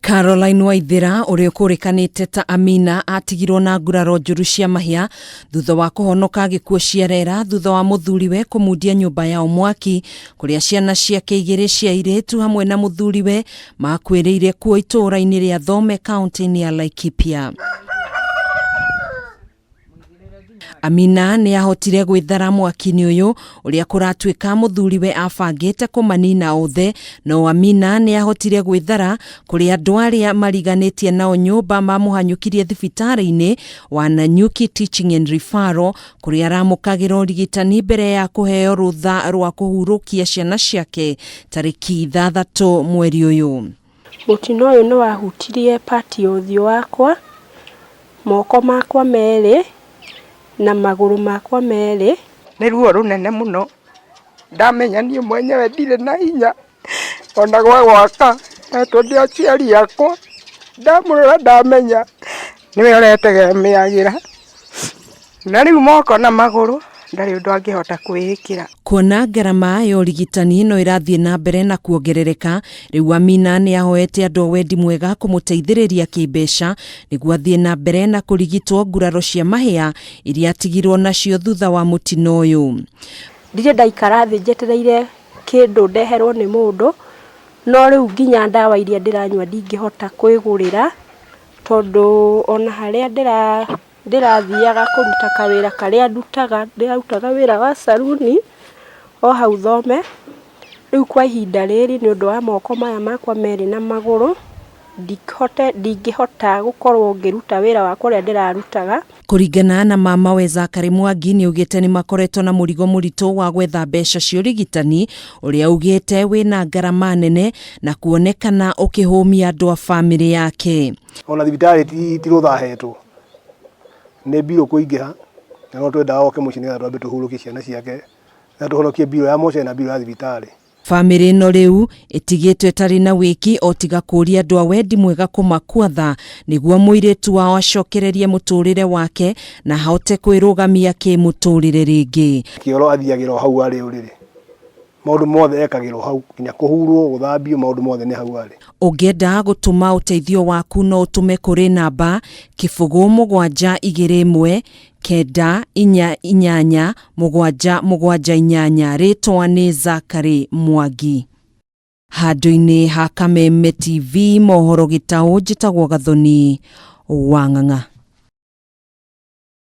Caroline Waithera ũrĩa ũkũrĩkanĩte ta Amina atigirwo na nguraro njũru cia mahĩa thutha wa kũhonoka gĩkuũ cia rera thutha wa mũthuriwe kũmundia nyũmba yao mwaki kũrĩa ciana ciake igĩrĩ cia airĩtu hamwe na mũthuriwe makuĩrĩire kuo itũũra-inĩ rĩa Thome kaunti-inĩ ya Laikipia. Amina nĩ ahotire gwĩthara mwaki-inĩ ũyũ ũrĩa kũratuĩka mũthuriwe abangĩte kũmanina othe, no Amina nĩ ahotire gwĩthara kũrĩ andũ arĩa mariganĩtie nao nyũmba mamũhanyũkirie thibitarĩ-inĩ wa Nanyuki Teaching and Referral kũrĩa aramũkagĩra ũrigitani mbere ya kũheo rũtha rwa kũhurũkia ciana ciake tarĩki 6 mweri ũyũ. Mũtino ũyũ nĩ wahutirie part ya ũthiũ wakwa, moko makwa merĩ na magũrũ makwa merĩ. Nĩ ruo rũnene mũno, ndamenya niĩ mwenyewe ndirĩ na hinya ona gwa gwaka hetwo nĩ aciari akwa, ndamũrora ndamenya nĩwe ũretegemeagĩra, na rĩu moko na magũrũ ndarĩ ũndũ angĩhota kwĩĩkĩra. Kuona ngarama ya ũrigitani no ĩrathiĩ na mbere na kuongerereka, rĩu Amina nĩ ahoete andũ a wendi mwega kũmũteithĩrĩria kĩmbeca nĩguo athiĩ na mbere na kũrigitwo nguraro cia mahĩa iria atigirwo nacio thutha wa mũtino ũyũ. Ndirĩ ndaikara thĩ njetereire kĩndũ ndeherwo nĩ mũndũ, no rĩu nginya ndawa iria ndĩranyua ndingĩhota kwĩgũrĩra, tondũ ona harĩa ndĩra ndĩrathiaga kũruta kawĩra karĩa ndutaga, ndĩrarutaga wĩra wa caruni o hau Thome, rĩu kwa ihinda rĩrĩ nĩ ũndũ wa moko maya makwa merĩ na magũrũ, ndingĩhota gũkorwo ngĩruta wĩra wakwa ũrĩa ndĩrarutaga. Kũringana na mamawe Zachary Mwangi nĩ augĩte nĩ makoretwo na mũrigo mũritũ wa gwetha mbeca cia ũrigitani ũrĩa augĩte wĩna ngarama nene na kuonekana ũkĩhũmia andũ a bamĩrĩ yake. Ona thibitarĩ ti rũtha ahetwo, nĩ mbirũ kũingĩha na no twendaga oke mũciĩ nĩgetha twambe tũhurũkie ciana ciake na tũhonokie mbirũ ya mocarĩ na mbirũ ya thibitarĩ. Bamĩrĩ ĩno rĩu ĩtigĩtwo ĩtarĩ na wĩki o tiga kũũria andũ a wendi mwega kũmakua tha nĩguo mũirĩtu wao acokererie mũtũrĩre wake na ahote kwĩrũgamia kĩmũtũrĩre rĩngĩ. Kĩoro athiagĩra o hau arĩ ũrĩrĩ, maũndũ mothe ekagĩrwo hau, nginya kũhurwo, gũthambio, maũndũ mothe nĩ hau arĩ. Ũngĩenda gũtũma ũteithio waku no ũtũme kũrĩ namba 0 7 2 1 9 4 8 7 7 8, rĩtwa nĩ Zachary Mwangi. Handũ-inĩ ha Kameme TV mohoro gĩtaũ, njĩtagwo Gathoni wa Ng'ang'a.